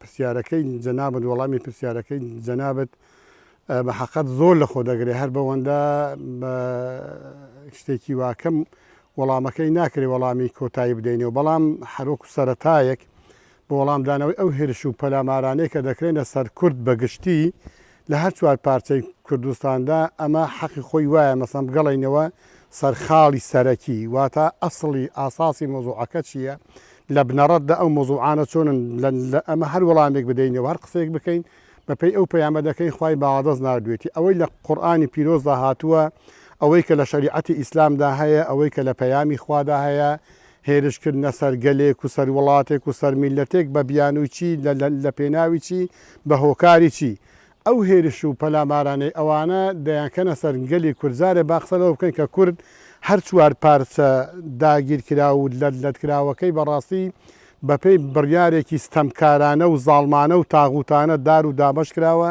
پرسیارەکەی جەنابت وەڵامی پرسیارەکەی جەنابت بە حەقەت زۆر لە خۆ دەگرێ هەر بەوەندە بە شتێکی واکەم وەڵامەکەی ناکرێ وەڵامی کۆتایی بدەینەوە بەڵام هەروەکو سەرەتایەک بۆ وەڵامدانەوەی ئەو هێرش و پەلامارانەی کە دەکرێنە سەر کورد بە گشتی لە هەر چوار پارچەی کوردستاندا ئەمە حەقی خۆی وایە مەسەن بگەڵێینەوە سەر خاڵی سەرەکی واتە ئەسڵی ئاساسی مەوزوعەکە چییە لە بنەڕەتدا ئەو مەوزوعانە چۆنن لە ئەمە هەر وەڵامێک بدەینەوە هەر قسەیەک بکەین بەپێی ئەو پەیامە دەکەین خوای باڵادەست ناردوێتی ئەوەی لە قورئانی پیرۆزدا هاتووە ئەوەی کە لە شەریعەتی ئیسلامدا هەیە ئەوەی کە لە پەیامی خوادا هەیە هێرش کردنە سەر گەلێک و سەر وڵاتێک و سەر میللەتێک بە بیانووی چی لە پێناوی چی بە هۆکاری چی ئەو هێرش و پەلامارانەی ئەوانە دەیانکەنە سەر گەلی کورد جارێ با قسە لەوە بکەین کە کورد هەر چوار پارچە داگیرکراو و لەت لەت کراوەکەی بەڕاستی بەپێی بڕیارێکی ستەمکارانە و زاڵمانە و تاغوتانە دار و دابەش کراوە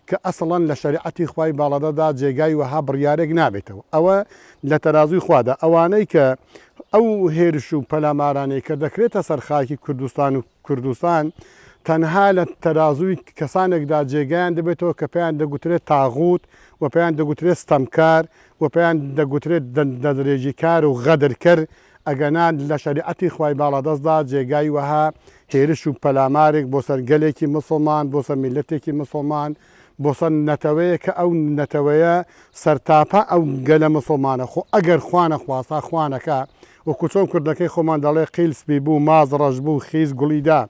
کە ئەسڵەن لە شەریعەتی خوای باڵادەدا جێگای وەها بڕیارێک نابێتەوە ئەوە لە تەرازووی خوادا ئەوانەی کە ئەو هێرش و پەلامارانەی کە دەکرێتە سەر خاکی کوردستان و کوردستان تەنها لە تەرازووی کەسانێکدا جێگایان دەبێتەوە کە پێیان دەگوترێت تاغوت و پێیان دەگوترێت ستەمکار و پێیان دەگوترێت دەستدرێژیکار و غەدرکەر، ئەگەنا لە شەریعەتی خوای باڵادەستدا جێگای وەها هێرش و پەلامارێک بۆ سەر گەلێکی موسڵمان، بۆ سەر میللەتێکی موسڵمان، بۆ سەر نەتەوەیەک کە ئەو نەتەوەیە سەرتاپا ئەو گەلە موسڵمانە، خۆ ئەگەر خوانەخواستە خوانەکا وەکو چۆن کوردەکەی خۆمان دەڵێ قیل سپی بوو ماز ڕەش بوو خیز گوڵی دا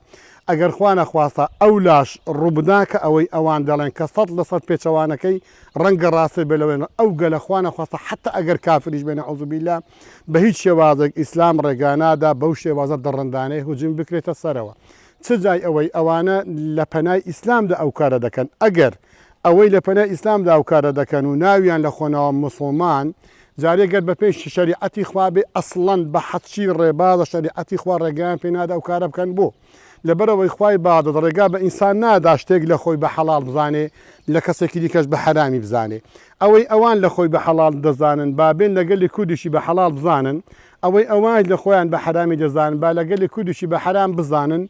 ئەگەر خوانەخواستە ئەولاش ڕووبدا کە ئەوەی ئەوان دەڵێن کە 100% پێچەوانەکەی ڕەنگە ڕاستر بێ لەوەی ئەو گەلە خوانەخواستە حەتا ئەگەر کافریش بێ نعوذ باللە بە هیچ شێوازێک ئیسلام ڕێگا نادا بەو شێوازە دڕندانەی هجوم بکرێتە سەرەوە چ جای ئەوەی ئەوانە لە پەنای ئیسلامدا ئەو کارە دەکەن ئەگەر ئەوەی لە پەنای ئیسلامدا ئەو کارە دەکەن و ناویان لە خۆناوە موسڵمان جارێ گەر بەپێی شەریعەتی خوا بێ ئەسڵەن بە حەچی ڕێبازە شەریعەتی خوا ڕێگایان پێ نادا ئەو کارە بکەن بۆ؟ لەبەرئەوەی خوای بادت ڕێگا بە ئینسان نادا شتێک لە خۆی بە حەڵاڵ بزانێ لە کەسێکی دیکەش بە حەرامی بزانێ ئەوەی ئەوان لە خۆی بە حەڵاڵ دەزانن با بێن لە گەلی کوردیشی بە حەڵاڵ بزانن ئەوەی ئەوانیش لە خۆیان بە حەرامی دەزانن با لە گەلی کوردیشی بە حەرام بزانن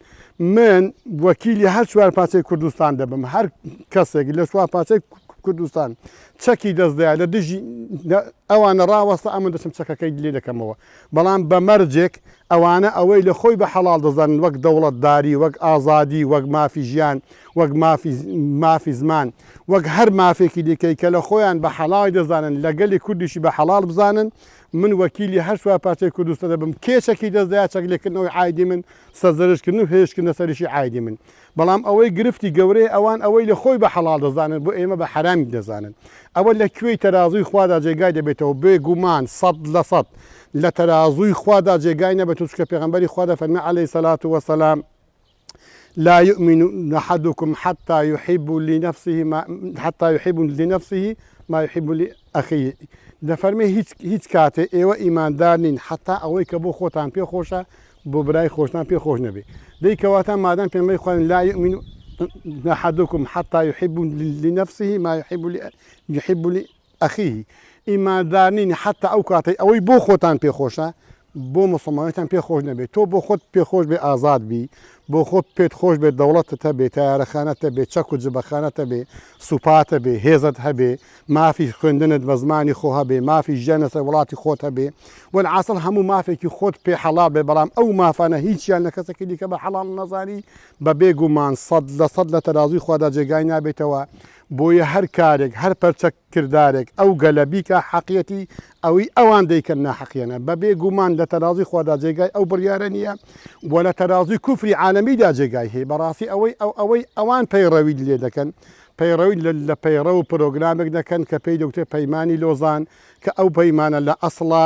من وەکیلی هەر چوار پارچەی کوردستان دەبم هەر کەسێک لە چوار پارچەی کوردستان چەکی دەست دایە لە دژی ئەوانە ڕاوەستە ئەمن دەچم چەکەکەی لێ دەکەمەوە بەڵام بە مەرجێک ئەوانە ئەوەی لە خۆی بە حەڵاڵ دەزانن وەک دەوڵەتداری وەک ئازادی وەک مافی ژیان وەک مافی مافی زمان وەک هەر مافێکی دیکەی کە لە خۆیان بە حەڵاڵی دەزانن لە گەلی کوردیشی بە حەڵاڵ بزانن من وەکیلی هەر چوار پارچەی کوردستان دەبم کێ چەکی دەست دایە چەک لێکردنەوەی عایدی من سەرزەرشکردن و هێرشکردنە سەریشی عایدی من بەڵام ئەوەی گرفتی گەورەیە ئەوان ئەوەی لە خۆی بە حەڵاڵ دەزانن بۆ ئێمە بە حەرامی دەزانن ئەوە لە کوێی تەرازووی خوادا جێگای دەبێتەوە بێ گومان 100% لە تەرازووی خوادا جێگای نەبێتەوە چونکە پێغەمبەری خوا دەفەرمێ علیە الصلوة والسلام لا يؤمن أحدكم حتى يحب لنفسه ما حتى يحب لنفسه ما يحب لأخيه دەفەرمێ هیچ هیچ کاتێ ئێوە ئیماندار نین حتا ئەوەی کە بۆ خۆتان پێ خۆشە بۆ برای خۆشتان پێ خۆش نەبێ دەی کەواتە مادام پێغەمبەری خوا لا يؤمن أحدكم حتى يحب لنفسه ما يحب يحب لأخيه ئیماندار نین حتا ئەو کاتەی ئەوەی بۆ خۆتان پێ خۆشە بۆ موسڵمانیتان پێ خۆش نەبێ تۆ بۆ خۆت پێ خۆش بێ ئازاد بی بۆ خۆت پێت خۆش بێت دەوڵەتت هەبێ تەیارەخانەت هەبێ چەک و جبەخانەت هەبێ سوپات هەبێ هێزت هەبێ مافی خوێندنت بە زمانی خۆ هەبێ مافی ژیان لەسەر وڵاتی خۆت هەبێ وەلعاسڵ هەموو مافێکی خۆت پێ حەڵاڵ بێ بەڵام ئەو مافانە هیچیان لە کەسێکی دیکە بە حەڵاڵ نەزانی بە بێ گومان 100% لە تەرازووی خوادا جێگای نابێتەوە بۆیە هەر کارێک هەر پەرچە کردارێک ئەو گەلە بیکا حەقیەتی ئەوی ئەوان دەیکەن ناحەقیەنە بە بێ گومان لە تەرازوی خوادا جێگای ئەو بڕیارە نیە و لە تەرازوی کوفری عالەمیدا جێگای هەیە بەڕاستی ئەوەی ئەو ئەوەی ئەوان پەیڕەوی لێ دەکەن پەیڕەوی لە پەیڕەو و پرۆگرامێک دەکەن کە پێی دەوترێت پەیمانی لۆزان کە ئەو پەیمانە لە ئەسڵا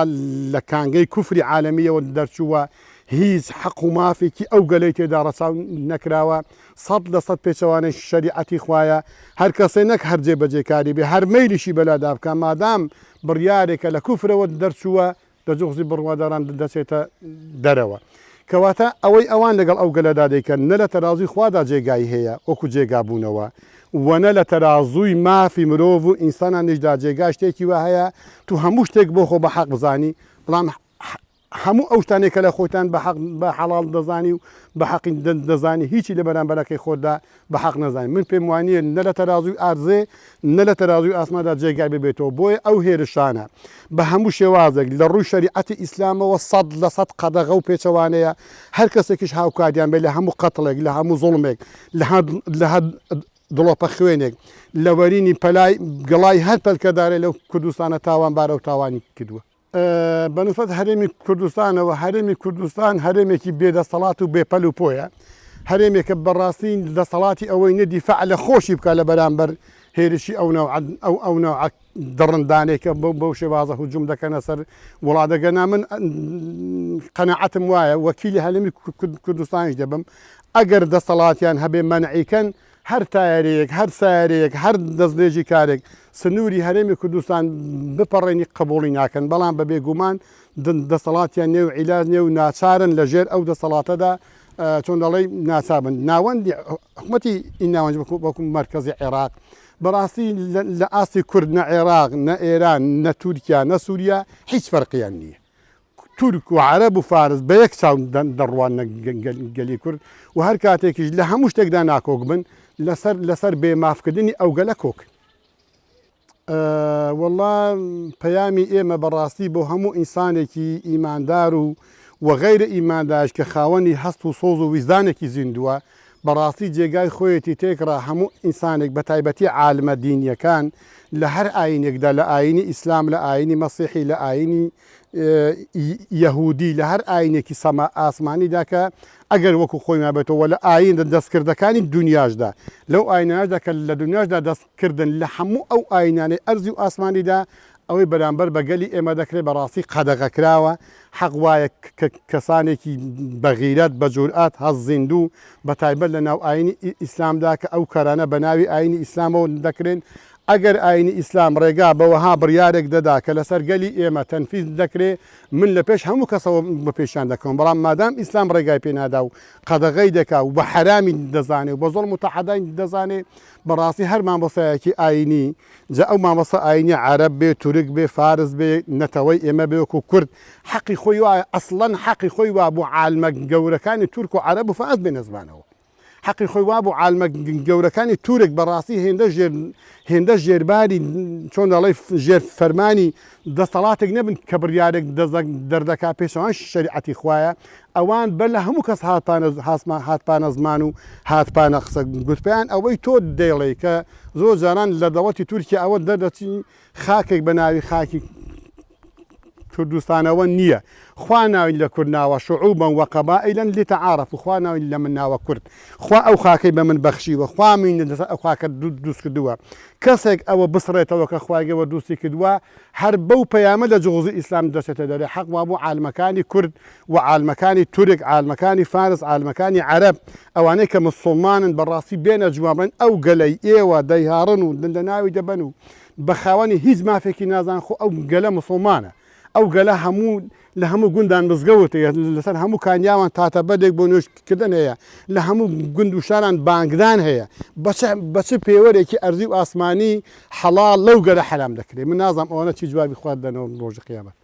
لە کانگەی کوفری عالەمیەوە دەرچووە هیچ حەق و مافێکی ئەو گەلەی تێدا ڕەچاو نەکراوە 100% پێچەوانەی شەریعەتی خوایە، هەر کەسێ نەک هەر جێبەجێکاری بێ هەر مەیلیشی بەلادا بکا مادام بڕیارێکە لە کوفرەوە دەرچووە لە جوغزی بڕواداران دەچێتە دەرەوە. کەواتە ئەوەی ئەوان لەگەڵ ئەو گەلەدا دەیکەن نە لە تەرازووی خوادا جێگای هەیە وەکو جێگا بوونەوە و نە لە تەرازووی مافی مرۆڤ و ئینسانانیشدا جێگای شتێکی وا هەیە تو هەموو شتێک بۆ خۆ بە حەق بزانی بەڵام. هەموو ئەو شتانەی کە لە خۆتان بە حەق بە حەڵاڵ دەزانی و بە حەقی دەزانی هیچی لە بەرامبەرەکەی خۆتدا بە حەق نەزانی. من پێم وانییە نە لە تەرازووی ئارزێ نە لە تەرازووی ئاسماندا جێگای ببێتەوە. بۆیە ئەو هێرشانە بە هەموو شێوازێک لە ڕووی شەریعەتی ئیسلامەوە 100% قەدەغە و پێچەوانەیە. هەر کەسێکیش هاوکاریان بێت لە هەموو قەتڵێک، لە هەموو زوڵمێک، لە هەر لە هەر دڵۆپە خوێنێک، لە وەرینی پەلای گەڵای هەر پەلکەدارێ لەو کوردستانە تاوانبارە و تاوانی کردووە. بە نسبەت هەرێمی کوردستانەوە، هەرێمی کوردستان هەرێمێکی بێ دەسەڵات و بێ پەل و پۆیە، هەرێمێکە بەڕاستی دەسەڵاتی ئەوەی نیە دیفاع لە خۆشی بکات لە بەرامبەر هێرشی ئەو نەوعە ئەو ئەو نەوعە دڕندانەی کە بەو بەو شێوازە هجوم دەکەنە سەر وڵات. ئەگەرنا من قەناعەتم وایە وەکیلی هەرێمی کوردستانیش دەبم ئەگەر دەسەڵاتیان هەبێ مەنعی کەن هەر تایەرەیەک، هەر سایەرەیەک، هەر دەستنوێژی کارێک سنووری هەرێمی کوردستان بپەڕێنی قبوڵی ناکەن، بەڵام بە بێگومان دەسەڵاتیان نیە و عیلاج نیە و ناچارن لە ژێر ئەو دەسەڵاتەدا چۆن دەڵێی ناچار بن. ناوەندی حکومەتی ناوەندی وەکو مەرکەزی عێراق بەڕاستی لە ئاستی کورد نە عێراق نە ئێران نە تورکیا نە سوریا هیچ فەرقیان نییە. تورک و عەرەب و فارس بە یەک چاو دەڕواننە گەلی کورد و هەر کاتێکیش لە هەموو شتێکدا ناکۆک بن لەسەر لەسەر بێ مافکردنی ئەو گەلە کۆکن. وەڵا پەیامی ئێمە بەڕاستی بۆ هەموو ئینسانێکی ئیماندار و و غەیرە ئیمانداریش کە خاوەنی هەست و سۆز و ویژدانێکی زیندووە بەڕاستی جێگای خۆیەتی تێکڕا هەموو ئینسانێک بەتایبەتی عالمە دینیەکان لە هەر ئاینێکدا لە ئاینی ئیسلام لە ئاینی مەسیحی لە ئاینی یەهودی لە هەر ئاینێکی سەما ئاسمانیدا کە ئەگەر وەکو خۆی مابێتەوە لە ئاین دەستکردەکانی دنیاشدا لەو ئاینانەشدا کە لە دنیاشدا دەستکردن لە هەموو ئەو ئاینانەی ئەرزی و ئاسمانیدا ئەوەی بەرامبەر بە گەلی ئێمە دەکرێت بەڕاستی قەدەغەکراوە، حەق وایە کە کەسانێکی بەغیرەت، بە جورئەت، هەست زیندوو، بەتایبەت لە ناو ئایینی ئیسلامدا کە ئەو کارانە بە ناوی ئایینی ئیسلامەوە دەکرێن، ئەگەر ئایینی ئیسلام ڕێگا بە وەها بڕیارێک دەدا کە لەسەر گەلی ئێمە تەنفیز دەکرێ، من لە پێش هەموو کەسەوە بە پێشیان دەکەوم، بەڵام مادام ئیسلام ڕێگای پێ نادا و قەدەغەی دەکا و بە حەرامی دەزانێ و بە زوڵم و تەحەدای دەزانێ، بەڕاستی هەر مامۆستایەکی ئایینی جا ئەو مامۆستا ئاینیە عەرەب بێ تورک بێ فارس بێ نەتەوەی ئێمە بێ وەکو کورد حەقی خۆی وایە ئەسڵەن حەقی خۆی وابوو عالمە گەورەکانی تورک و عەرەب و فارس بێنە زمانەوە حەقی خۆی وابوو عالمە گەورەکانی تورک بەڕاستی هێندە ژێر هێندە ژێرباری چۆن دەڵێی ژێر فەرمانی دەسەڵاتێک نەبن کە بڕیارێک دەردەکا پێچەوان شەریعەتی خوایە ئەوان بەر لە هەموو کەس هاتپانە زمان و هاتپانە قسە گوتپیان ئەوەی تۆ دەیڵێی کە زۆر جاران لە دەوڵەتی تورکیا ئەوە دەردەچی خاکێک بە ناوی خاکی کوردستانەوە نییە خوا ناوی لە کورد ناوە شعوبا وقبائلا لتعارفوا خوا ناوی لە من ناوە کورد خوا ئەو خاکەی بە من بەخشیوە خوا منی لەسەر ئەو خاکە دروست کردووە کەسێک ئەوە بسڕێتەوە کە خوای گەوە دروستی کردووە هەر بەو پەیامە لە جغزی ئیسلام دەچێتە دەرێ حەق وابوو عالمەکانی کورد و عالمەکانی تورک عالمەکانی فارس عالمەکانی عەرەب ئەوانەی کە مسوڵمانن بەڕاستی بێنە جوان بڵێن ئەو گەلەی ئێوە دەیهاڕن و لەناوی دەبەن و بە خاوەنی هیچ مافێکی نازان خۆ ئەو گەلە مسوڵمانە ئەو گەلە هەموو لە هەموو گوندان مزگەوت هەیە، لەسەر هەموو کانیاوان تاتە بەردێک بۆ نوێژ کردن هەیە، لە هەموو گوند و شاران بانگدان هەیە، بە چ بە چ پێوەرێکی ئەرزی و ئاسمانی حەڵاڵ لەو گەلە حەرام دەکرێ؟ من نازانم ئەوانە چی جوابی خوا دەدەنەوە ڕۆژی قیامەت.